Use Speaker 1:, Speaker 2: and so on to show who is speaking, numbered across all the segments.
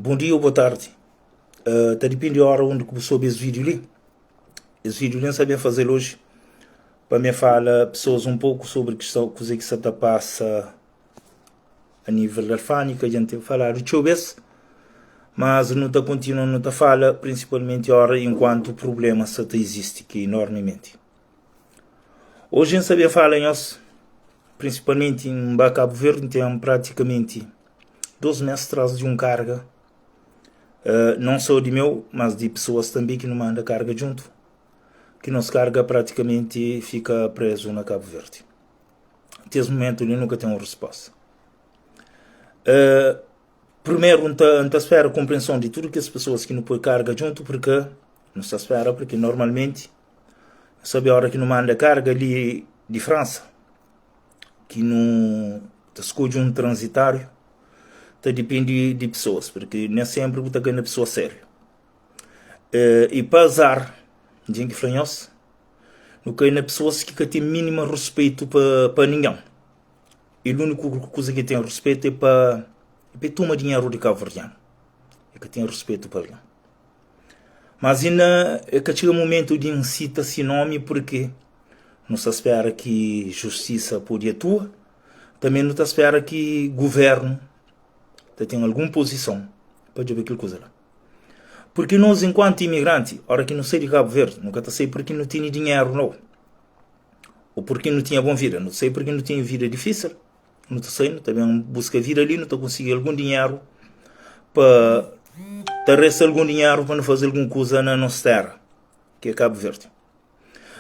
Speaker 1: Bom dia ou boa tardi. Uh, ta dipende hora onde que bu sobe esse vídeo li. Esse vídeo li não sabia fazer hoje para me fala pessoas um pouco sobre questão coisa que está passa a nível da alfândega, a gente tem falado txeu bes, mas não ta continua, não ta fala, principalmente ora enquanto o problema só ta existe, que é enormemente. Hoje a sabia fala nós, principalmente em Cabo Verde, tem praticamente dois meses atrás de um carga, uh, não só de meu, mas de pessoas também que não manda carga junto, que nos carga praticamente fica preso na Cabo Verde. Até esse momento ele nunca tem uma resposta. Uh, primeiro, não está espera a compreensão de tudo que as pessoas que não põem carga junto, porque não se espera, porque normalmente sabe a hora que não manda carga ali de França, que não escolhe um transitário, tá depende de pessoas, porque nem sempre está ganhando pessoa sério. Uh, e para azar, gente que fala não cai na pessoas que tem mínimo respeito para ninguém. E a única coisa que tem respeito é para é para tomar dinheiro de Cabo Verdeano. É que tem respeito para alguém. Mas ainda é que chega o momento de incita esse nome porque não se espera que justiça pode atuar, também não se espera que governo tenha alguma posição para ver aquilo coisa lá. Porque nós, enquanto imigrante, hora que não sei de Cabo Verde, nunca sei porque não tinha dinheiro, não. Ou porque não tinha boa vida, não sei porque não tinha vida difícil. Não sei, também busca vida ali, não estou conseguindo algum dinheiro para ter algum dinheiro para não fazer alguma coisa na nossa terra, que é Cabo Verde.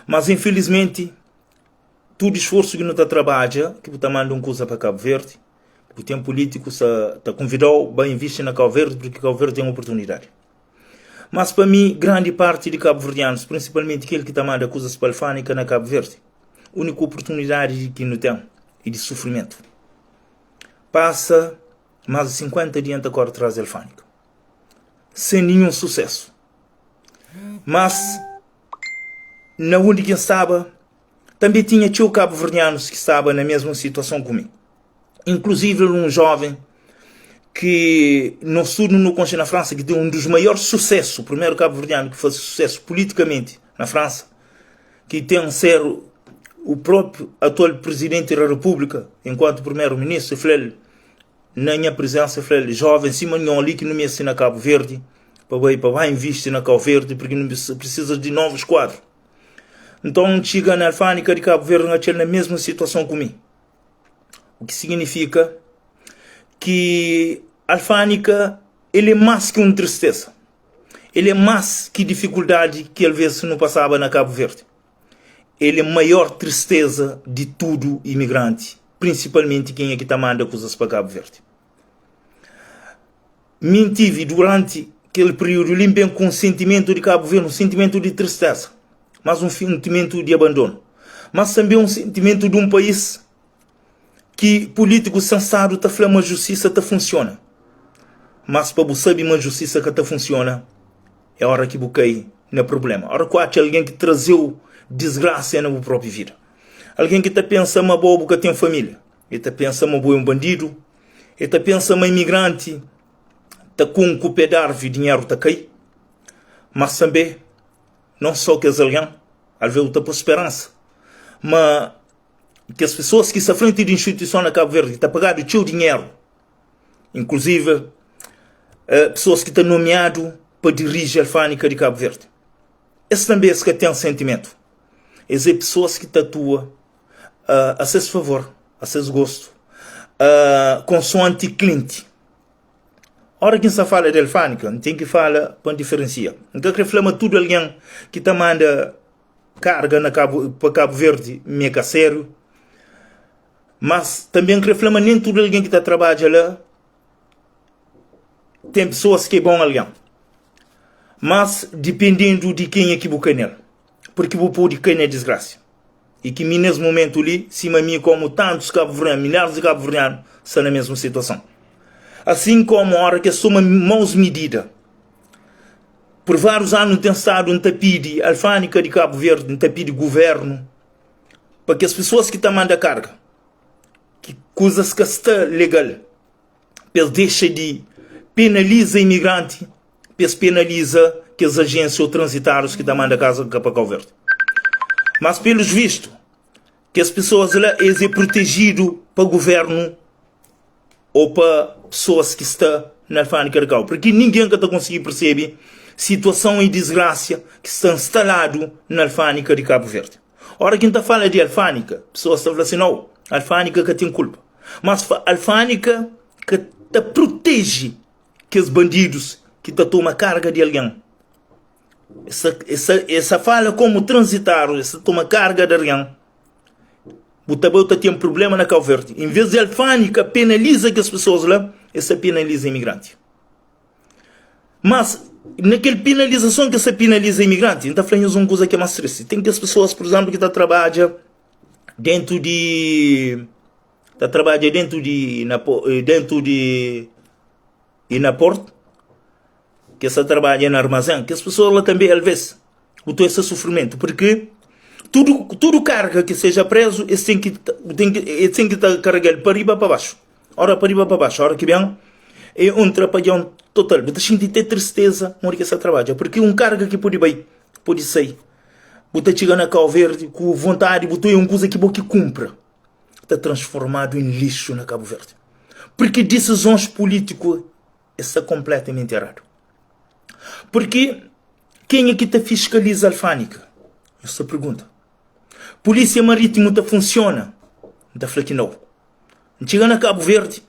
Speaker 1: Mas infelizmente, todo esforço que não está trabalha, que está mandando uma coisa para Cabo Verde, o tempo político está convidado para investir na Cabo Verde, porque Cabo Verde tem uma oportunidade. Mas para mim, grande parte de cabo-verdianos, principalmente aquele que está mandando coisas para a na Cabo Verde, a única oportunidade que não tem é de sofrimento. Passa mais de 50 dias agora atrás da alfândega, sem nenhum sucesso. Mas, na onde que estava, também tinha tio cabo-verdianos que estava na mesma situação comigo. Inclusive um jovem que no sul no Conche na França, que deu um dos maiores sucessos, o primeiro cabo-verdiano que fez sucesso politicamente na França, que tem ser o próprio atual presidente da República, enquanto primeiro-ministro, falei na minha presença, falei jovem, cima nenhum ali que não me ensina Cabo Verde, para vai para vai investir na Cabo Verde, porque não precisa de novos quadros. Então chega na Alfândega de Cabo Verde, na mesma situação comigo. O que significa que Alfândega ele é mais que uma tristeza. Ele é mais que dificuldade que às vezes não passava na Cabo Verde. Ele é a maior tristeza de tudo imigrante, principalmente quem é que está mandando coisas para Cabo Verde. Me tive durante aquele período ali bem com um sentimento de Cabo Verde, um sentimento de tristeza, mas um sentimento de abandono, mas também um sentimento de um país que político sensado está falando uma justiça tá funciona. Mas para você saber uma justiça que tá funciona, é hora que você cai no problema. Hora que acha alguém que trazeu desgraça na sua própria vida. Alguém que está pensando uma boa que tem família. Ele está pensando uma boa um bandido. Ele está pensando uma imigrante está com um pé de árvore dinheiro está cai. Mas também não só que alguém, às vezes está por esperança. Mas que as pessoas que estão à frente de instituição na Cabo Verde, que estão pagando o seu dinheiro, inclusive eh, pessoas que estão nomeado para dirigir a Alfândega de Cabo Verde. Esse também é que tem sentimento. Essas é pessoas que tatuam uh, a seu favor, a seu gosto, uh, consoante cliente. Ora que se fala de alfândega, tem que falar para diferenciar. Então, que reclama tudo alguém que está manda carga na Cabo, para Cabo Verde, me é sério. Mas também que reclama nem tudo alguém que está trabalhando lá tem pessoas que é bom alguém. Mas dependendo de quem é que você nele. Porque você pode cair na desgraça. E que nesse momento ali, cima mim como tantos cabo-verdianos, milhares de cabo-verdianos, estão na mesma situação. Assim como a hora que soma mãos medida. Por vários anos tem estado um tapide alfândega de Cabo Verde, um tapide governo, para que as pessoas que estão mandando carga, que coisas que está legal, eles deixem de. penaliza imigranti, pa es penaliza kes ajénsia ô transitárius ki ta manda karga pa Kau Verdi. Mas pelus vistu, kes pesoas la es é protejidu pa govérnu ô pa pesoas ki sta na alfândega di Kau, purki ningen ka ta konsigi persebe situason i disgrasia ki sta nstaladu na alfândega di Kabu Verdi. Ora ki N ta fala di alfândega, pesoas ta fla si, Nau, alfândega ka ten kulpa. Mas alfândega ka ta proteje kes bandidus ki ta toma karga di algen. Es ta fala komu transitáriu, es ta toma karga di algen. Bu ta bai, bu ta ten prubléma na Kau Verdi. En vês di alfândega penaliza kes pesoas la, es ta penaliza imigranti. Mas, na kel penalizason ki es ta penaliza imigranti, N ta fla nhos un kuza ki é más tristi. Ten kes pesoas, pur izénplu, ki ta trabadja déntu di, ta trabadja déntu di, déntu di Inaportu, ki es ta trabadja na armazén, kes pesoas la tanbe alvês bu ta esa sufrimentu, purki tudu tudu karga ki seja prezu es ten ki ten ki es ten ki ta karega-l pa riba pa baxu, ora pa riba pa baxu, ora ki ben é un trapadjon total, bu ta xinti te tristeza modi ki es ta trabadja, purki un karga ki pode bai pode sai, bu ta txiga na Kau Verdi ku vontadi bu ta oia un kuza ki bo ki kunpra ta transformadu en lixu na Kabu Verdi, purki disizons pulítiku Es sta konpletamenti eradu. Purki kenha ki ta fiskaliza alfândika? Nhos ta pergunta. Pulísia marítimu ta funsiona? N ta fla ki nau. N txiga na Kabu Verdi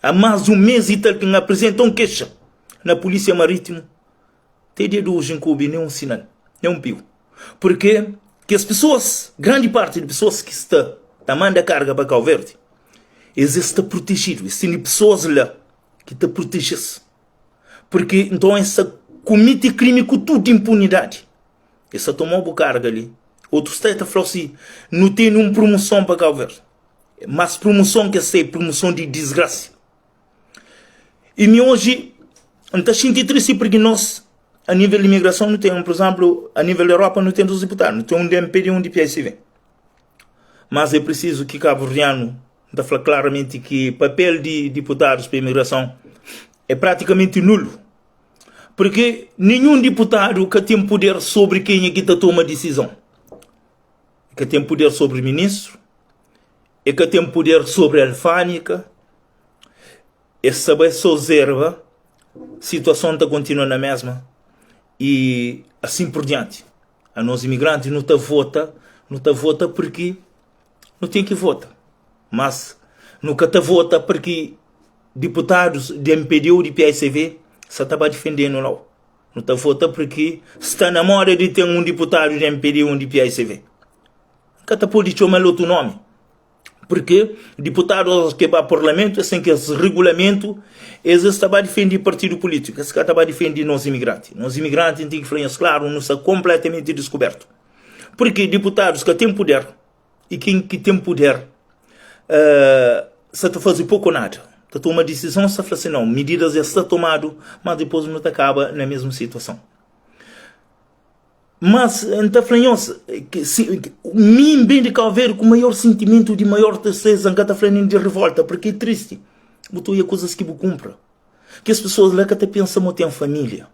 Speaker 1: a más di un mês i tal ki N aprizenta un kexa na pulísia marítimu. Te dia di oji N ka obi nen un sinal, nen un piu. Purki kes pesoas, grandi parti di pesoas ki sta ta manda karga pa Kau Verdi, es es sta protejidu, es tene pesoas la ki ta proteje-s. Purki nton es ta kumiti krimi ku tudu inpunidadi. Es ta toma-u bu karga li. Otus sta ta fla-u si, Nu tene un prumuson pa Kau Verdi. Mas prumuson ki es ta é prumuson di disgrasi. I mi oji N ta xinti tristi purki nos, a nível di imigrason, nu ten, pur izénplu, a nível di Europa, nu ten dus diputadu. Nu ten un di MPD i un di PICV. Mas é prisizu ki kabuverdianu N ta fla klaramenti ki papel di diputadus pa imigrason é pratikamenti nulu, purki ninhun diputadu ka ten puder sobri kenha ki ta toma disizon. E ka ten puder sobri ministru, e ka ten puder sobri alfândika, e sta bai so ozerba, situason ta kontinua na mesma i asin pur dianti. Anos imigrantis nu ta vota, nu ta vota purki Nu ten ki vota, mas nu ka ta vota parki diputadus di mpd ou di PICV sa ta ba difendenu nau. Nu ta vota parki sta na moda di ten un diputadu di mpd ou di PICV. Ka ta podi txomal otu nomi, parki diputadu ki ba parlamentu es ten kes regulamentu, es es ta ba difendi partidu pulitiku, es ka ta ba difendi nos imigranti. Nos imigranti N ten ki fla nhos klaru, nu sta konpletamenti diskubertu. Purki diputadus ka ten puder i ken ki ten puder sa ta faze poku o nada. Ta toma disizon sa fla si nau, mididas dja sta tomadu, mas dipôs nu ta kaba na mesmu situason. Mas N ta fla nhos, mi N ben di Kau Verdi ku maior sentimentu di maior tristeza, N ka ta fla nen di rivolta, purki é tristi bu ta oia kuzas ki bu kunpra. Kes pesoas la ka ta pensa ma bu ten família,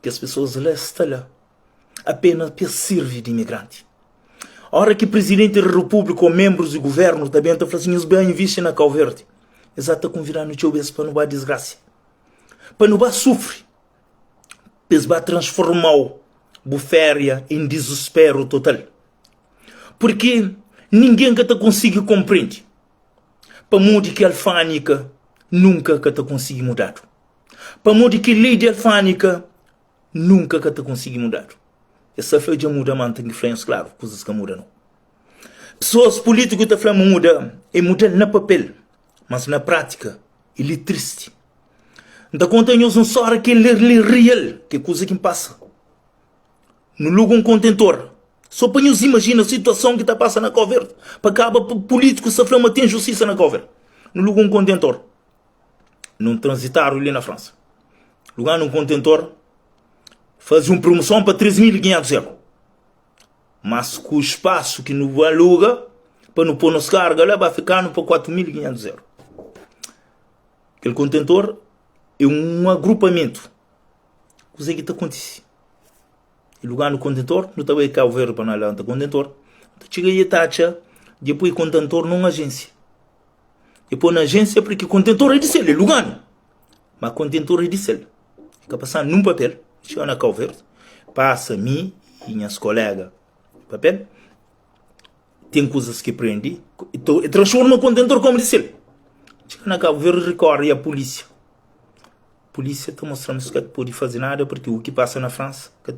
Speaker 1: kes pesoas la sta la. apenas pa es sirvi di imigranti. Ora ki Prizidenti di Repúblika ô menbrus di Guvernu ta ben ta fla si nhos ben invisti na Kau Verdi, es ata konvida-nu txeu bes pa nu ba disgrasia, pa nu ba sufri, pa es ba transforma-u bu féria en dizusperu total. Purki ningen ka ta konsigi konprende pamodi ki alfânika nunka ka ta konsigi mudadu, pamodi ki lei di alfânika nunka ka ta konsigi mudadu. Es ta fla dja muda ma N ten ki fla nhos klaru kuzas ka muda nau. Pesoas pulitiku ta fla ma muda, e muda-l na papel, mas na pratika el e tristi. N ta konta nhos un stória ki el é real, ki é kuza ki N pasa. Nu luga un kontentor, so pa nhos imajina situason ki ta pasa na Kau Verdi, pa kaba pulitikus ta fla ma ten justisa na Kau Verdi. Nu luga un kontentor. Num transitário li na França. Lugar num contentor, faze um promoção pa 3.500 euros. Mas ku espaço que nu aluga pa nu pôr nos carga lá, ba ficando pa 4.500 euros. Kel contentor é É un agrupamentu. Kuzê ki ta kontise? E lugar no kontentor, nu ta bai Cabo Verde pa nu lanta kontentor. Ta txiga e ta atxa dja poi kontentor nun ajensia. E poi na ajensia porque kontentor é di sel, é luganu. Ma kontentor é di sel. Ka pasa nun papel, txiga na Cabo Verde, pasa mi e nhas kolega papel, ten kuzas ki prendi, e transforma kontentor komu di sel. Txiga na Cabo Verde rekorre a polísia. Polícia ta mostra-m es ka pode faze nada porque o ki pasa na França ka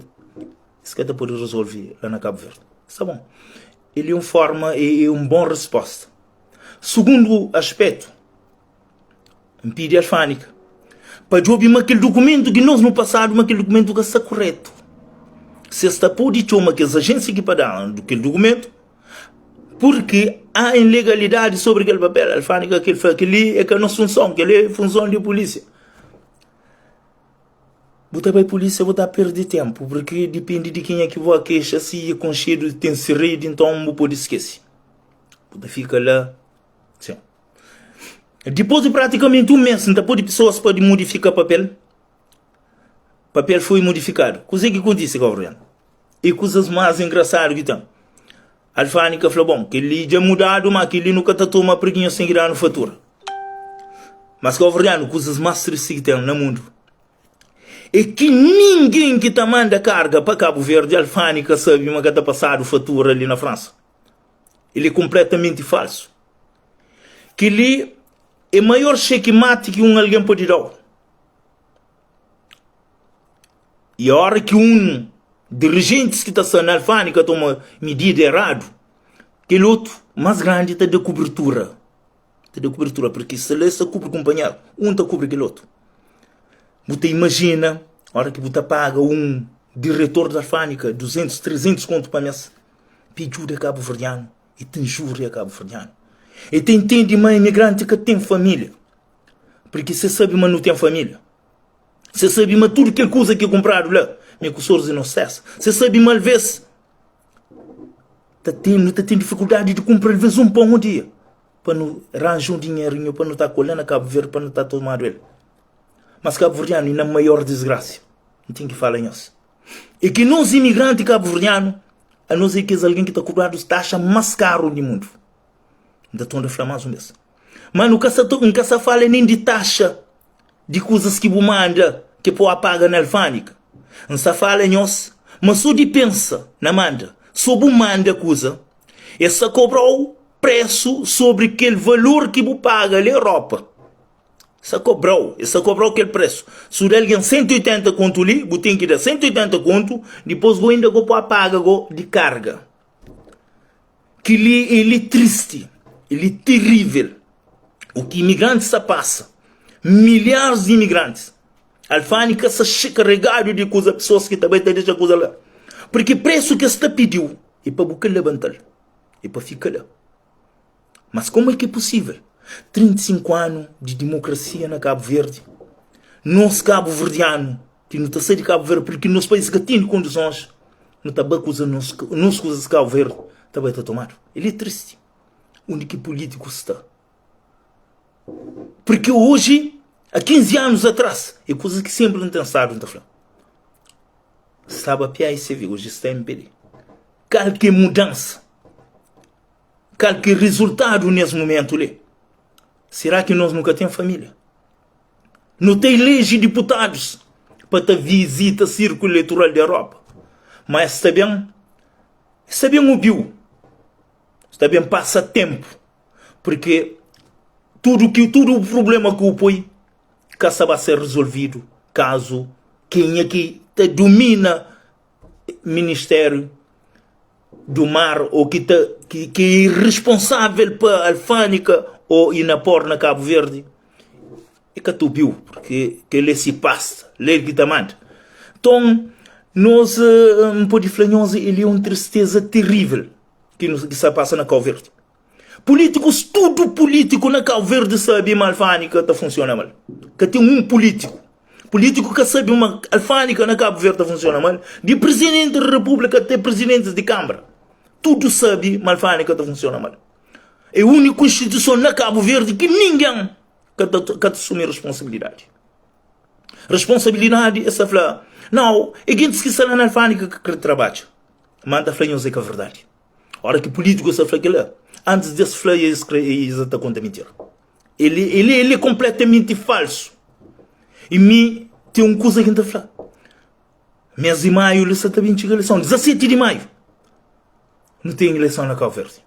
Speaker 1: es ka ta pode resolve la na Cabo Verde. Sta bon. El é un forma, é un bon resposta. Sugundu aspetu, N pidi alfândega pa djobe ma kel dukumentu ki nos nu pasadu ma kel dukumentu ka sta kuretu. Si es ta pode txoma kes ajénsia ki pa da-nu kel dukumentu Purki há ilegalidadi sobri kel papel. Alfândega kel fla kel-li é ka nos funson, kel-li é funson di pulísia. Bu ta bai pulísia bu ta perde ténpu, purki dipende di kenha ki bu kexa, si é konxedu ten se redi, nton bu pode skese. Bu ta fika la sin. Dipôs di pratikamenti un mês, N ta pode pesoas pode mudifika papel. Papel foi mudifikadu. Kuzê ki kontise, Gabriel? E kuzas más engrasadu ki ten. Alfândega fla, Bon, kel-li dja mudadu, má kel-li nu ka ta toma purki nhos ten ki da-nu fatura. Mas kauverdianu, kuzas más tristi ki ten na mundu é ki ningen ki ta manda karga pa Kabu Verdi, alfândega sabe ma ka ta pasadu fatura li na Fransa. El é konpletamenti falsu. Kel-li é maior xeki-mati ki un algen pode da-u. I ora ki un dirijentis ki ta sta na alfândega toma midida eradu, kel otu más grandi ta da kubertura. Ta da kubertura, purki sta la es ta kubri kunpanheru, un ta kubri kel otu. Bu ta imajina ora ki bu ta paga un diretor di alfândega 200, 300 kontu pa mês pa e djuda kabuverdianu, e ta injúria kabuverdianu. E ta intende ma imigranti ka ten família, purki se sabe ma nu ten família. Se sabe ma tudu kel kuza ki kunpradu la ma é ku soris di nos sesa. Se sabe ma alvês ta ten, nu ta ten difikuldadi di kunpra alvês un pon un dia pa nu ranja un dinherinhu pa nu ta ku el la na Kabu Verdi pa nu ta tomadu el. Mas kabuverdianu i na maior disgrasia, N ten ki fala nhos, é ki nos imigranti kabuverdianu anos é kes algen ki ta kobradu taxa más karu di mundu. N ta torna fla más un bês, ma nu ka sa ta, N ka sa fala nen di taxa di kuzas ki bu manda ki po a paga na alfândega. N sta fala nhos ma so di pensa na manda, so bu manda kuza, es ta kobra-u presu sobri kel valor ki bu paga la Europa. Es ta kobra-u, es ta kobra-u kel presu. Si bu da algen 180 kontu li, bu ten ki da 180 kontu, dipôs go inda go po a paga go di karga. Kel-li el é tristi, el é terível. O ki imigrantis ta pasa, milharis di imigrantis. Alfândega sta karegadu di kuza, pesoas ki ta bai ta dexa kuza la. Purki presu ki es ta pidi-u é pa bu ka labanta-l, é pa fika la. Mas komu é ki é pusível? 35 anu di dimokrasia na Kabu Verdi, nos kabuverdianu ki nu ta sai di Kabu Verdi purki nos país ka tene kondisons, nu ta bai kuza nos nos kuzas Kabu Verdi ta bai ta tomadu. El é tristi. Undi ki pulítikus sta? Purki oji, a 15 anus atras, é kuzas ki senpri N ten stadu N ta fla. Staba PAICV, oji sta MPD. Kal ki é mudansa? Kal ki é rezultadu nes mumentu li? Será ki nos nu ka ten família? Nu ta eleje diputadus pa ta vizita sirkulu eleitoral di Europa, ma es ta ben, es ta ben obi-u, es ta ben pasa tenpu, purke tudu ki tudu prublema ki bu poi ka sta ba ser rizolvidu kazu kenha ki ta dumina ministériu do mar ou ki ta ki, ki é irresponsável pa alfândega ou Inapor na Cabo Verde é ka ta obiu porque kel é si pasta lei ki ta manda nton nos N pode fla nhos el é un tristeza terrível ki nos ki sta pasa na Cabo Verde políticos tudo político na Cabo Verde sabe ma alfândega ta funciona mal ka ten un político Pulítiku ka sabe ma alfândega na Kabu Verdi ta funsiona mal, di prizidenti di repúblika te prizidentis di kánmara, tudu sabe ma alfândega ta funsiona mal. É úniku instituison na Kabu Verdi ki ningen ka ta ka ta sumi responsabilidadi. Responsabilidadi, es ta fla, Nau, é gentis ki sta la na alfândega ki krê trabadja. Má N ta fla nhos é ka verdadi. Óra ki pulítikus ta fla kel-la, antis di es fla es krê es ta konta mintira. El el el é konpletamenti falsu. I mi ten un kuza ki N ta fla, mês di maiu li sta ta ben txiga ileison, 17 di maiu nu ten ileison na Kabu Verdi.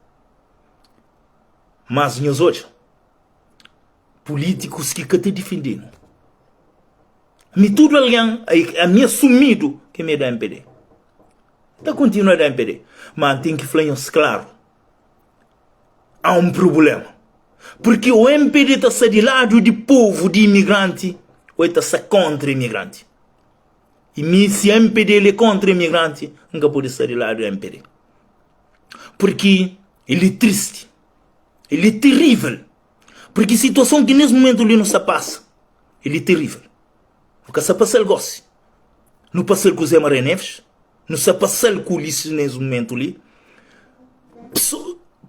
Speaker 1: Mas nhos odja. Pulítikus ki ka ta difende-nu. Mi tudu algen, ami asumidu ki mi é da mpd. Ta kontinua da mpd. Ma N ten ki fla nhos klaru, há un prubulema. Purki o mpd ta sta di ladu di povu, di imigranti, o el ta sta kontra imigranti. I mi si mpd el é kontra imigranti, N ka pode sta di ladu mpd. Purki el é tristi. El é terível. Porque situason ki nes momentu li nu sta pasa, el é terível. Nu ka sta pasa-l gosi. Nu pasa-l ku Zé Maria Neves, nu sta pasa-l ku Ulisses nes momentu li.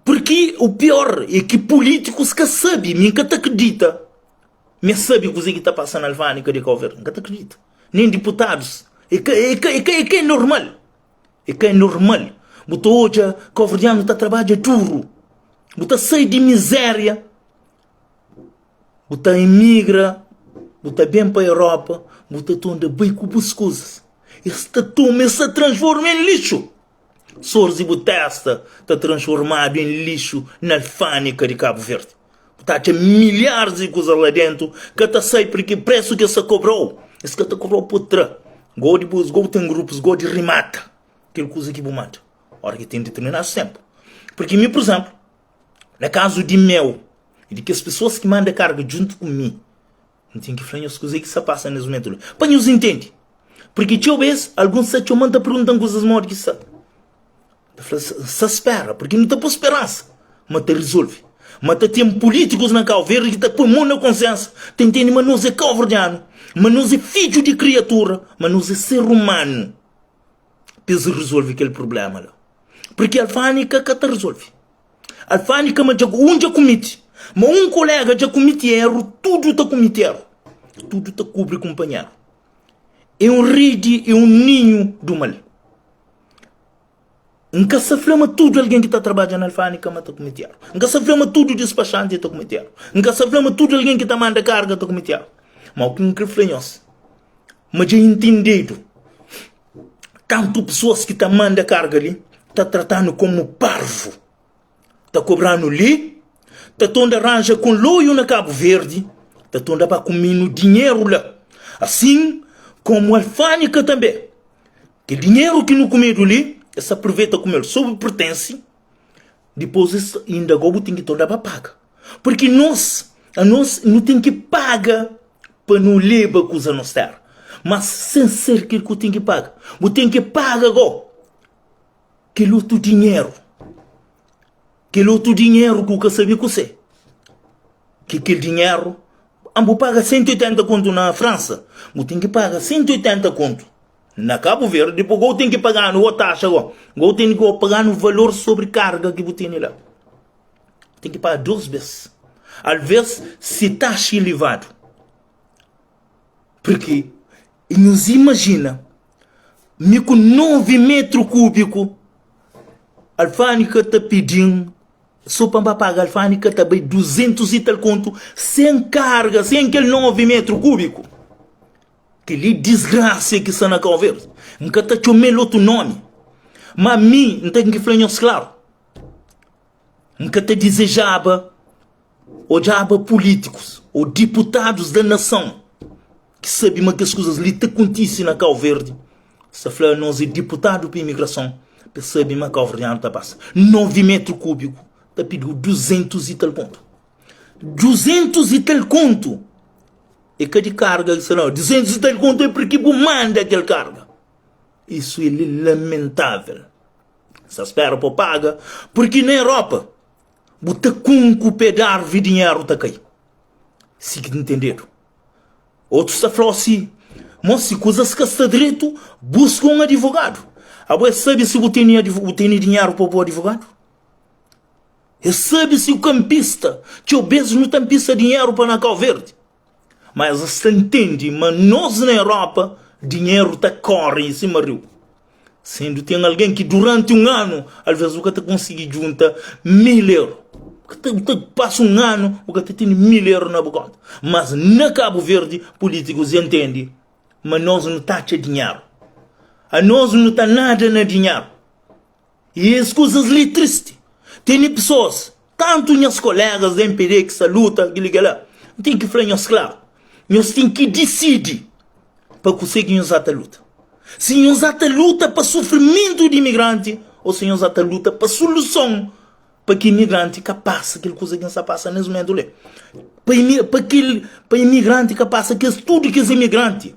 Speaker 1: Porque o pior é ki polítikus ka sabe, mi N ka ta akredita ma es sabe kuzê ki ta pasa na Alfândega di Kau Verdi. N ka ta akredita. Nen diputadus. É ka, é ka, é ka, é ka é normal. É ka é normal bu ta odja kauverdianu ta trabadja duru, bu ta sai di mizéria, bu ta imigra, bu ta ben pa Europa, bu ta torna bai ku bus kuzas. Es ta toma, es ta transforma en lixu. Soris di bu testa ta transformadu en lixu na alfândega di Kabu Verdi. Bu ta atxa milharis di kuzas la dentu ka ta sai porque presu ki es ta kobrau, es ka ta kobrau pa tra. Go di bus, go ten grupus, go di rimata kel kuza ki bu manda ora ki ten determinadu tempu. Porque mi, por exemplu, na kazu di meu i di kes pesoas ki manda karga djuntu ku mi, N ten ki fla nhos kuzê ki sta pasa nes mumentu li, pa nhos intende. Purki txeu bês, alguns ta txoma-m ta pergunta-m kuzas modi ki sta. N ta fla, N sta spera, purki nu ta poi speransa ma ta rizolve. Ma ta ten pulítikus na Kau Verdi ki ta poi mon na konsiénsa, ta intende ma nos é kauverdianu, ma nos é fidju di kriatura, ma nos é ser umanu, pa es rizolve kel prubléma la. Purki alfândika ka ta rizolve. Alfândika ma dja un dja kumiti, ma un kolega dja kumiti eru, tudu ta kumiti eru, tudu ta kubri kunpanheru. É un redi, é un ninhu du mal. N ka sa fla ma tudu algen ki ta trabadja na alfândika ma ta kumiti eru. N ka sa fla ma tudu dispaxanti ta kumiti eru. N ka sa fla ma tudu algen ki ta manda karga ta kumiti eru. Ma u ki N kre fla nhos, ma dja intendedu. Tantu pesoas ki ta manda karga li ta trata-nu komu parvu, ta kobra-nu li, ta tonda ranja konloiu na Kabu Verdi, ta tonda ba kume-nu dinheru la. Asin komu alfândika tanbe, kel dinheru ki nu kumedu li, es ta apruveta kume-l sob pertensi, dipôs es inda go bu ten ki tonda ba paga. Purki nos, anos nu ten ki paga pa nu leba kuza nos tera. Mas sen ser kel ku ten ki paga. Bu ten ki paga go kel otu dinheru. Kel otu dinheru ku ka sabe kuse. Ki kel dinheru, ah, bu paga 180 kontu na Fransa, bu ten ki paga 180 kontu na Kabu Verdi, dipôs go ten ki paganu o taxa go, go ten ki paganu valor sobri karga ki bu tene la. Ten ki paga dos bes. Alves si taxa elevadu. Porque nhos imajina mi ku 9 metru kubiku alfândika ta pidin so pa N ba paga alfândika ta bai 200 i tal kontu sen karga, sen kel 9 metru kubiku. Kel-li disgrasia ki sta na Kau Verdi. N ka ta txoma-l otu nomi. Ma mi N ten ki fla nhos klaru. N ka ta dizejaba odjaba pulítikus ô diputadus da nason ki sabe ma kes kuzas li ta kontise na Kau Verdi, sta fla nos é diputadu pa imigrason pa es sabe ma kauverdianu ta pasa 9 metru kúbiku ta pidi-u 200 i tal kontu. 200 i tal kontu é ka di karga ki sta la, 200 i tal kontu é pirki bu manda kel karga. Isu é lamentável. Sa spera pa paga, porque na Europa bu ta kunku pé di arvi dinheru ta kai. Si ki ntendedu. Otus ta fla si, mo si kuzas ka sta dretu, buska un advogadu. Abo es sabe si bu tene bu tene dinheru pa bu advogadu? Es sabe si bu ka npista. Txeu bes nu ta npista dinheru pa na Kau Verdi. Ma es ta ntende ma nos na Europa dinheru ta kóre sima riu. Sendu ten algen ki duranti un anu alvês bu ka ta konsigi djunta 1000 euro. Bu ta, bu ta pasa un anu bu ka ta tene 1000 euro na bu konta. Mas na Kabu Verdi pulítikus dja ntende ma nos nu ta atxa dinheru. Anos nu ta nada na dinheru. I es kuzas li tristi. Tene pesoas, tantu nhas kolegas di MPD ki sta luta, kili kela, N ten ki fla nhos klaru, nhos ten ki disidi pa kuse ki nhos ata luta. Si nhos ata luta pa sufrimentu di imigranti o si nhos ata luta pa suluson pa ki imigranti ka pasa kel kuza ki N sta pasa nes mumentu li. Pa pa kel pa imigranti ka pasa kes tudu kes imigranti.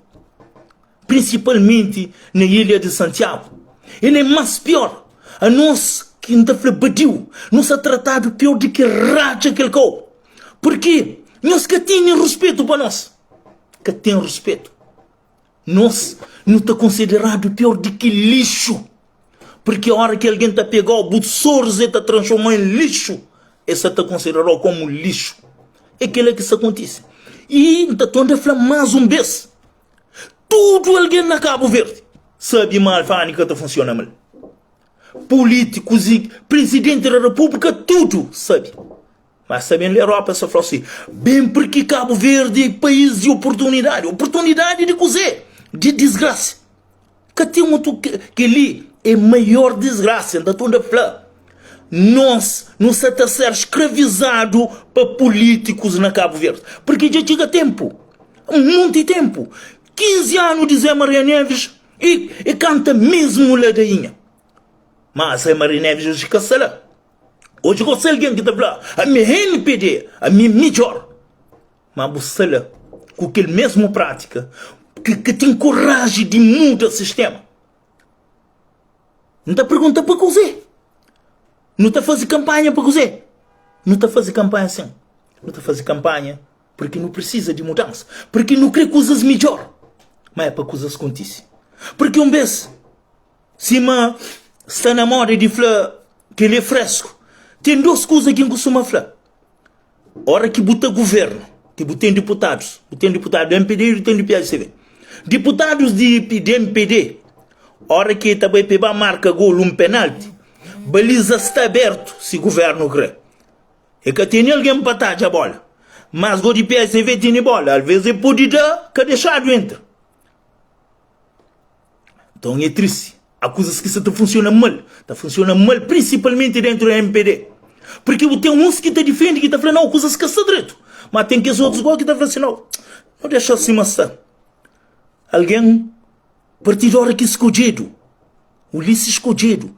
Speaker 1: Prinsipalmenti na ilha di Santiagu. El é más pior. Anos ki N ta fla badiu, nu sta tratadu pior di ki ratxa kel kau. Purki nhos ka tene ruspetu pa nos. Ka ten ruspetu. Nos nu ta konsideradu pior di ki lixu. Purki ora ki algen ta pega-u, bu soris el ta transforma en lixu. El sa ta konsidera-u komu lixu. É kila ki sta kontise. I N ta torna fla más un bes. Tudu algen na Kabu Verdi sabe ma alfândega ta funsiona mal. Pulítikus i prizidenti da repúblika tudu sabe. Mas sabe na Europa es ta fla si, ben pirki Kabu Verdi é país di oportunidadi. Oportunidadi di kuzê? Di disgrasa. Ka ten otu kel-li é maior disgrasa N ta torna fla. Nos nu sa ta ser skravizadu pa pulítikus na Kabu Verdi. Pirki dja txiga tenpu, un monti tenpu, 15 anu di Zé Maria Neves i e kanta mesmu ladainha. Ma Zé Maria Neves oji ka sta la. Oji gosi algen ki ta fla ami é NPD, ami é midjor. Ma bu sta la ku kel mesmu prátika ki ka ten koraji di muda sistéma. N ta pergunta pa kuzê? Nu ta faze kanpanha pa kuzê? Nu ta faze kanpanha sin. Nu ta faze kanpanha porque nu prisiza di mudansa, porque nu krê kuzas midjór. Ma é pa kuzas kontise. Porque un bês, sima sta na moda di fla kel-li é fresku, ten dôs kuza ki N kustuma fla. Ora ki bu ta governa, ki bu ten diputadus, bu ten diputadu di MPD i bu ten di PSDB. Diputadus di di MPD, ora ki e ta bai pa e ba marka golu un penalti, baliza sta abertu si governu kre. E ka tene algen pa tadja bola. Mas go di PSDB tene bola, alves e pudi da ka dexadu entra. Nton é tristi. Há kuzas ki sa ta funsiona mal. Ta funsiona mal prinsipalmenti dentru di MPD. Purki bu ten uns ki ta difendi, ki ta fla nau, kuzas ka sta dretu. Ma ten kes otus gó ki ta fla si nau, nu dexa sima sta. Algen, partidu ora ki skodjedu, Ulisses skodjedu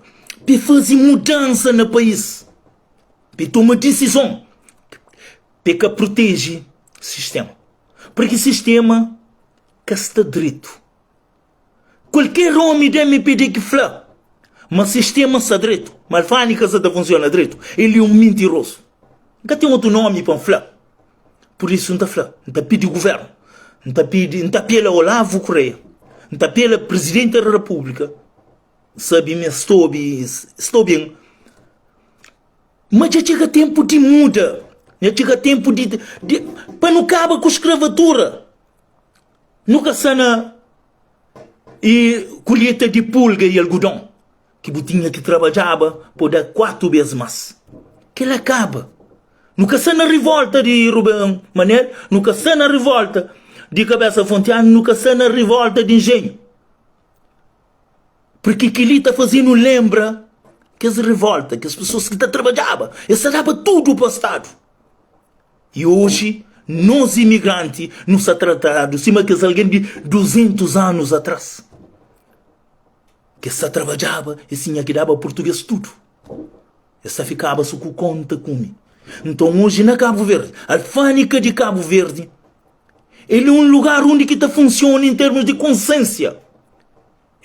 Speaker 1: pa e faze mudansa na país, pa e toma disizon, pa e ka proteje sistema. Purki sistema ka sta dretu. Kualker omi di MPD ki fla ma sistema sta dretu, ma alfândega sa ta funsiona dretu, el é un mintirozu. N ka ten otu nomi pa N fla. Pur isu N ta fla, N ta pidi guvernu, N ta pidi, N ta apela Olavo Correia, N ta apela Prizidenti da Repúblika, N sabe ma es sta obi, es sta obi-m, ma dja txiga tenpu di muda, dja txiga tenpu di, di, pa nu kaba ku skravatura. Nu ka sta na e kolheta di pulga i algudon ki bu tinha ki trabadjaba pa da 4 bes mas. Kila kaba. Nu ka sta na rivolta di Ruben Manel, nu ka sta na rivolta di Kabesa Fontianu, nu ka sta na rivolta di Engenhu. Porque kili ta faze-nu lenbra kes rivolta, kes pesoas ki ta trabadjaba, es ta daba tudu pa Stadu. I oji, nos imigranti, nu sta tratadu sima kes algen di 200 anus atras, ki es ta trabadjaba, es tinha ki daba purtuges tudu, es ta fikaba so ku konta kume. Nton, oji na Kabu Verdi, alfândega di Kabu Verdi, el é un lugar undi ki ta funsiona en termus di konsiensia.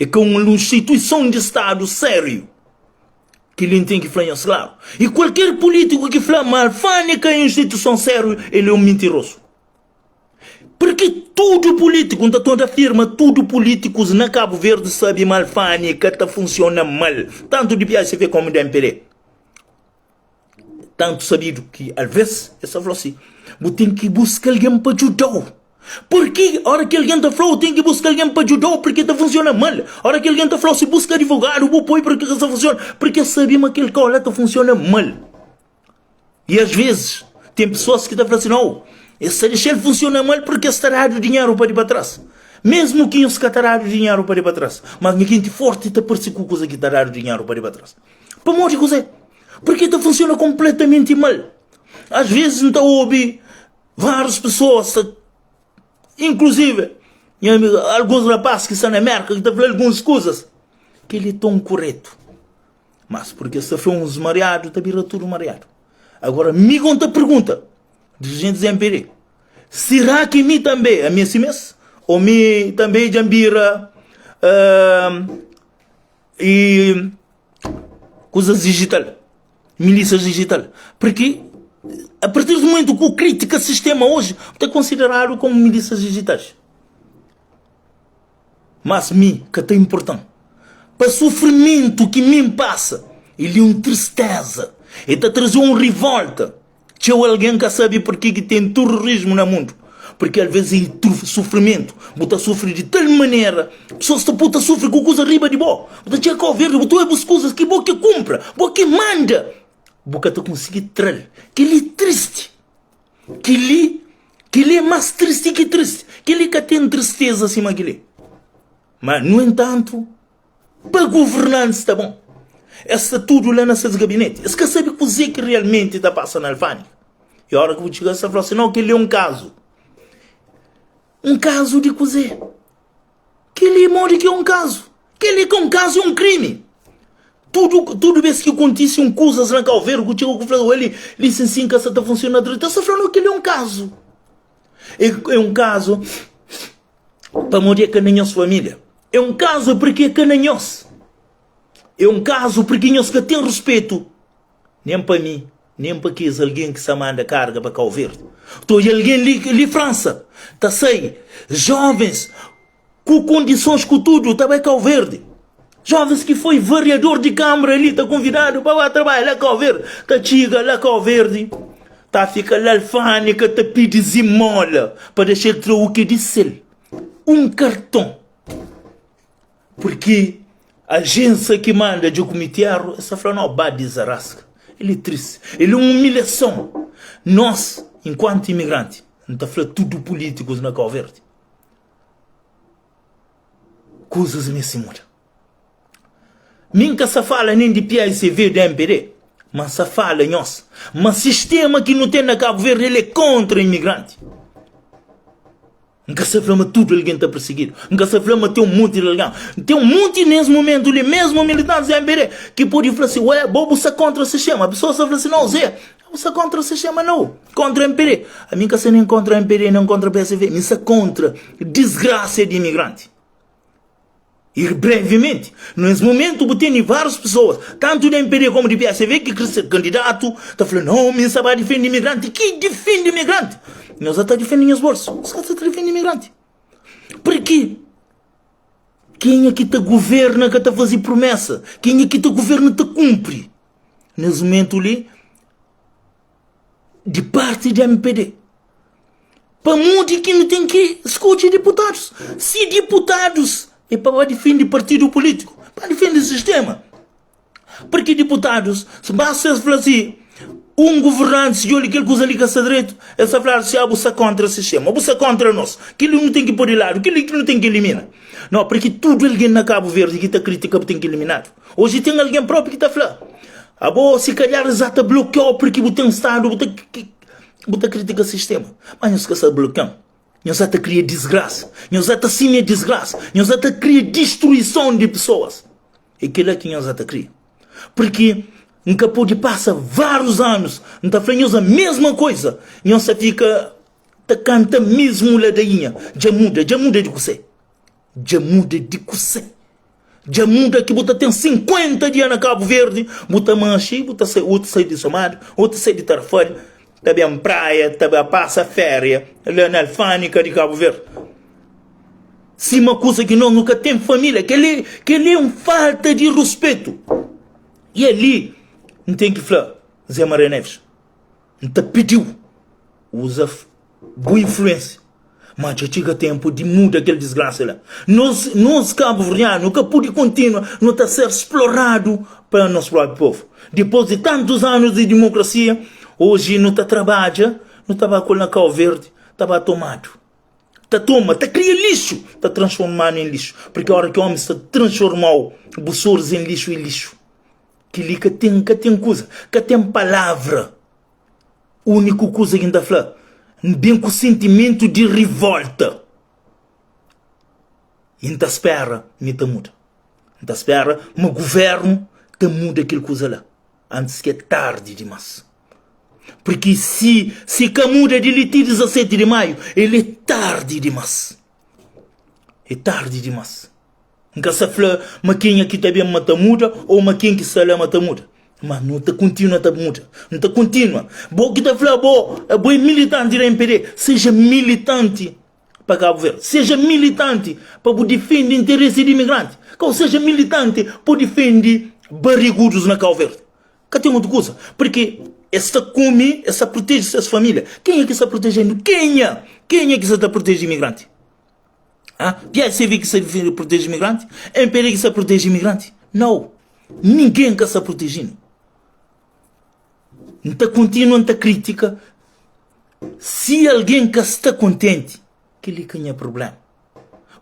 Speaker 1: É ka un instituison di Stadu sériu. Kel-li N ten ki fla nhos klaru. I kualker pulítiku ki fla ma alfândega é un instituison sériu, el é un mintirozu. Purki tudu pulítiku, N ta torna afirma, tudu pulítikus na Kabu Verdi sabe ma alfândega ta funsiona mal, tantu di PSV komu di MPD. Tantu sabidu ki alvês es ta fla si, Bu ten ki buska algen pa djuda-u. Purki ora ki algen ta fla-u ten ki buska algen pa djuda-u purki ta funsiona mal. Ora ki algen ta fla-u si buska adivogadu bu poi purki ka sta funsiona, purki es sabe ma kel kau la ta funsiona mal. I as vezis ten pesoas ki ta fla si, nau, es ta dexa-l funsiona mal purki es ta dadu dinheru pa di pa tras. Mesmu ki nhos ka ta dadu dinheru pa di pa tras, mas nha genti forti ta parse ku kuza ki ta dadu dinheru pa di pa tras. Pamodi kuzê? Purki ta funsiona konpletamenti mal. As vezis N ta obi Várias pessoas ta, inclusive nha amigo, alguns rapaz ki sta na Merka ki ta fla alguns kuzas, kel-li é ton kuretu. Mas porque es ta fla uns mariadu, ta bira tudu mariadu. Agora mi kon ta pergunta, dirijentis di MPD, será ki mi tanbe ami é si mes? Ou mi tanbe dja N bira uh, e kuzas digital? Milísias digital. Porque a partir do momento que o critica sistema hoje, é considerado como milícias digitais. Mas mi, que tá importante. Para sofrimento que mim passa, ele é um tristeza. Ele tá trazer um revolta. Txeu algen ka sabe purki ki ten tururismu na mundu. Purki alvês é sufrimentu. Bu ta sufri di tal manera, pesoas ta pô ta sufri ku kuza riba di bo. Bu ta txega Kau Verdi, bu ta obi bus kuzas ki bo ki kunpra, bo ki manda, bu ka ta konsigi tra-l. Kel-li é tristi. Kel-li, kel-li é más tristi ki tristi. Kel-li ka ten tristeza sima kel-li. Má, nu entantu, Pa governantis ta bon. Es sta tudu la na ses gabineti. Es ka sabe kuzê ki realmenti ta pasa na Alfândega. I óra ki bu txiga, es ta fla-u si, Nau, kel-li é un kazu. Un kazu di kuzê? Kel-li modi ki é un kazu? Kel-li ka un kazu, é un krimi. Tudu, tudu bês ki kontise un kuzas na Kau Verdi, ku txiga ku fla, Oi, li sin sin ka sta ta funsiona dretu. Es ta fla, Nau, kel-li é un kazu. É, é un kazu pamodi é ka na nhos família. É un kazu porque é ka na nhos. É un kazu porque nhos ka ten ruspetu nen pa mi, nen pa kes algen ki sa manda karga pa Kau Verdi. Ta odja algen li, li Fransa ta sai, jovens ku kondisons ku tudu ta bai Kau Verdi. Jovens ki foi variador di kamara li ta konvidadu pa ba trabadja la Kau Verdi, ta txiga la Kau Verdi ta fika la alfândega ta pidi zimola pa dexa-l tra u ki é di sel. Un karton purki ajensa ki manda dja kumiti eru es ta fla no ba dizaraska el é tristi el é un umilhason nos inkuantu imigranti N ta fla tudu pulitikus na Kau Verdi kuzas meste muda mi N ka sa fala nen di PICV di MPD ma N sa fala nhos ma sistema ki nu ten na Kabu Verdi el é kontra imigranti. N ka sa fla ma tudu algen ta pirsigidu. N ka sa fla ma ten un monti di algen. Ten un monti nes mumentu li, mesmu militantis di MPD, ki pode fla si, Ué, bo bu sta kontra sistema. Pesoas ta fla si, Nau, Zé, bu sta kontra sistema nau, kontra MPD. Ami N ka sta nen kontra MPD nen kontra PSV. Mi sta kontra disgrasia di imigranti. I brevimenti, nes mumentu bu tene várius pesoas, tantu di MPD komu di PSV, ki kre ser kandidatu, ta fla, Nau, mi N sta ba difende imigranti. Ki difende imigranti? Nhos sa ta difende nhos bolsu, nhos ka sa ta difende imigranti. Purki kenha ki ta guverna ka ta faze prumesa, kenha ki ta guverna ta kunpri. Nes mumentu li, di parti di MPD. Pamodi ki nu ten ki skodje diputadus? Si diputadus é pa ba difende partidu pulítiku, pa difende sistema. Purki diputadus, basta es fla si un guvernanti si odja kel kuza li ka sta dretu, es ta fladu si ah bu sta kontra sistema, bu sta kontra nos, kel-li nu ten ki poi di ladu, kel-li nu ten ki elimina. No, purki tudu algen na Kabu Verdi ki ta kritika bu ten ki eliminadu. Oji ten algen propi ki ta fla, Abo si kalhar es ta blokiau purki bu ten stadu bu ta bu ta kritika sistema. Ma nhos ka sta blokian. Nhos ta kria disgrasa. Nhos ta simia disgrasa. Nhos ta kria distruison di pesoas. É kila ki nhos ta kria. Purki N ka pode pasa várius anus N ta fla nhos a mesma koisa. Nhos ta fika ta kanta mesmu ladainha. Dja muda, dja muda di kusé? Dja muda di kusé? Dja muda ki bu ta ten 50 dia na Kabu Verdi, bu ta manxe, bu ta sai, otu sai di Somadu, otu sai di Tarrafal, ta ben praia, ta ba pasa féria la na Alfândega di Kabu Verdi. Sima kusa ki nos nu ka ten família, kel-li kel-li é un falta di ruspetu. I ali N ten ki fla Zé Maria Neves, N ta pidi-u uza bu influénsia. Ma dja txiga tenpu di muda kel disgrasa la. Nos, nos kabuverdianu ka pudi kontinua no ta ser sploradu pa nos propi povu. Dipos di tantus anus di dimokrasia, oji no ta trabadja, no ta ba ku el na Kau Verdi, ta ba tomadu. Ta toma, ta kria lixu, ta transformanu en lixu. Purki ora ki omis ta transformau bu soris en lixu, e lixu. Kili ka ten, ka ten kuza, ka ten palavra. Úniku kuza ki N ta fla, N ben ku sentimentu di rivolta i N ta spera ma e ta muda. N ta spera ma guvernu ta muda kel kuza la antis ki é tardi dimás. Purki si si ka muda di li ti 17 di maiu, el é tardi dimás. É tardi dimás. N ka sa fla ma kenha ki ta ben ma ta muda ô ma ken ki sta la ma ta muda. Ma nu ta kontinua ta muda. Nu ta kontinua. Bo ki ta fla bo, bo é militanti di MPD, seja militanti pa Kabu Verdi. Seja militanti pa bu difende interesi di imigranti. Ka bu seja militanti pa bu difende barigudus na Kabu Verdi. Ka ten otu kuza. Purki es ta kume, es ta proteje ses familia. Kenha ki sta protejendu? Kenha? Kenha ki sa ta proteje imigranti? Ah, PSV ki sta difende proteje imigranti? MPD ki sta proteje imigranti? Nau, ningen ka sta protejinu. N ta kontinua N ta kritika. Si algen ka sta kontenti, kel-li ka nha prubléma.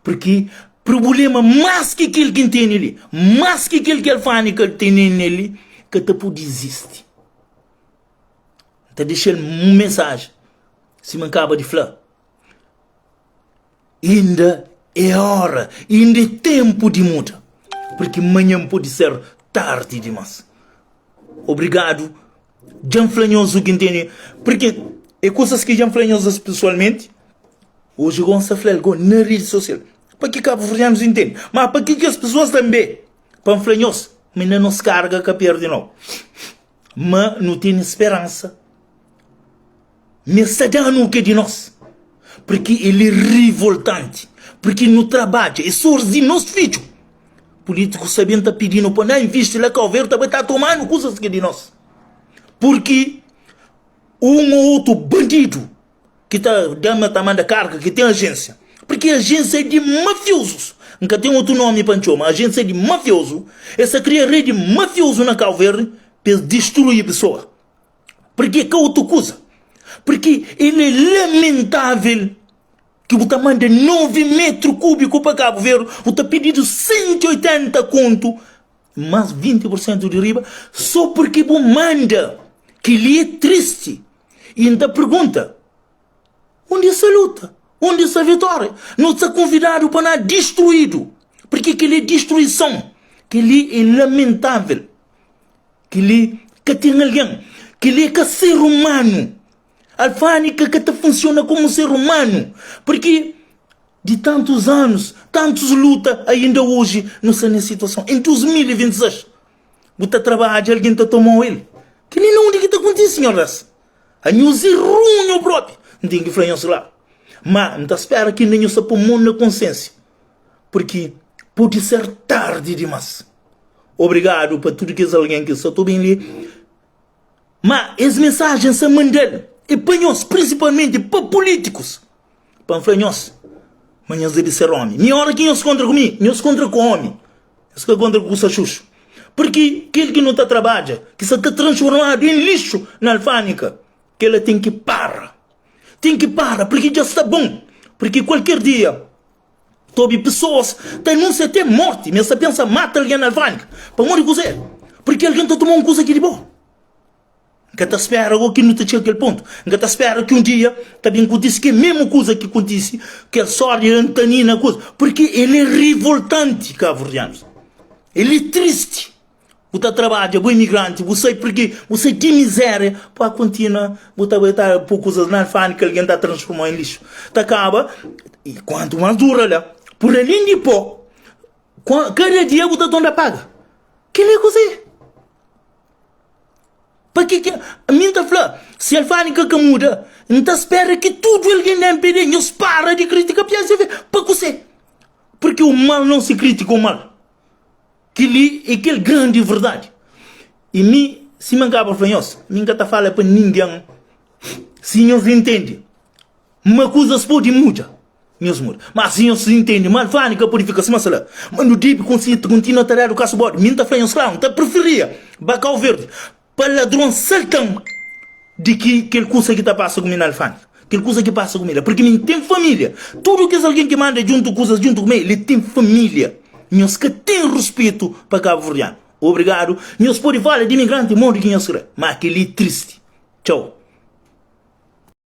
Speaker 1: Purki prubléma más ki kel ki N tene li, más ki kel ki Alfândega tene nel li, ka ta pode izisti. N ta dexa-l un mensajen, sima N kaba di fla. Inda é óra, inda é ténpu di muda, purki manhan pode ser tardi dimás. Obrigadu, dja N fla nhos u ki N tene, purki é kusas ki dja N fla nhos pesoalmenti, oji gosi N sta fla-l go na redi sosial, pa ki kabuverdianus intende, má pa ki kes pesoas tanbe, pa N fla nhos ma inda nos karga ka perde nau, ma nu tene speransa. Ma es ta da-nu u ki é di nos, purki el é rivoltanti, purki nu trabadja, é sors di nos fidju. Pulítikus ta ben ta pidi-nu pa na invisti la Kau Verdi, ta bai ta toma-nu kuzas ki é di nos. Purki un ô otu bandidu ki ta da ma ta manda karga, ki ten ajénsia, purki ajénsia é di mafiozus, N ka ten otu nómi pa N txoma, ajénsia é di mafiozu, es ta kria redi mafiozu na Kau Verdi pa es distrui pesoa. Porque ka otu kuza. Porque el é lamentável ki bu ta manda 9 metru kúbiku pa Kabu Verdi, bu ta pididu 180 kontu más 20% di riba só porque bu manda. Kel-li é tristi. I N ta pergunta, undi sta luta? Undi sta vitória? Nu sta konvidadu pa na distruídu. Porque kel-li é distruison. Kel-li é lamentável. Kel-li ka ten algen. Kel-li é ka ser umanu. Alfândega ka ta funsiona komu ser umanu. Purki di tantus anus, tantus luta, ainda oji nu sta nes situason. Em 2026, bu ta trabadja, algen ta toma-u el. Kel-li na undi ki ta kontise, nhor Deus? Anhos é runhu propi. N ten ki fla nhos klaru. Má, N ta spera ki inda nhos ta pô mon na konsiénsia. Purki pode ser tardi dimás. Obrigadu pa tudu kes algen ki sta ta obi-m li. Má es mensajen N sta manda-l é pa nhos, prinsipalmenti pa pulítikus, pa N fla nhos ma nhos debe ser ómi. Mi óra ki nhos kontra ku mi, nhos kontra ku ómi, nhos ka kontra ku kusa xuxu. Purki kel ki nu ta trabadja, ki sta ta transformadu en lixu na alfândega, kel-la ten ki para. Ten ki para, purki dja sta bon. Purki kualker dia. Ta obi pesoas ta anunsia até morti, ma es ta pensa mata algen na alfândega. Pamodi kuzê? Purki algen ta toma un kuza ki di bo. N ka ta spera go ki nu ta txiga kel pontu. N ka ta spera ki un dia ta ben kontise kel mésmu kuza ki kontise kel sória di Antanina kuza. Purki el é rivoltanti, kabuverdianus. El é tristi. Bu ta trabadja, bu imigranti, bu sai purki bu sai di mizeria pa kontinua bu ta bai ta po kuzas na alfandega ki algen ta transforma en lixu. Ta kaba, i kuantu mas dura la, pur alin di po, kada dia bu ta torna paga. Kila é kuzê? Pa ki ki mi N ta fla, si alfandega ka muda, N ta spera ki tudu algen di MPD nhos para di kritika PSV. Pa kuzê? Purki o mal não se kritika o mal. Kel-li é kel grandi verdadi. I mi, sima N kaba fla nhos, mi N ka ta fala pa ningen. Si nhos intende ma kuzas pode muda. Nhos muda. Má si nhos intende ma Alfândega ka pode fika sima sta la, ma nu debe kontinua ta dadu kasu bodi, mi N ta fla nhos klaru, N ta preferia ba Kau Verdi pa ladron salta-m di ki kel kusa ki ta pasa ku mi na Alfândega, kel kusa ki pasa ku mi la, purki mi N ten família. Tudu kes algen ki manda djuntu kusas djuntu ku mi, li ten família. Nhos ka ten ruspetu pa kabuverdianu. Obrigadu. Nhos pode fala di imigranti modi ki nhos kre, má kel-li é tristi. Txau.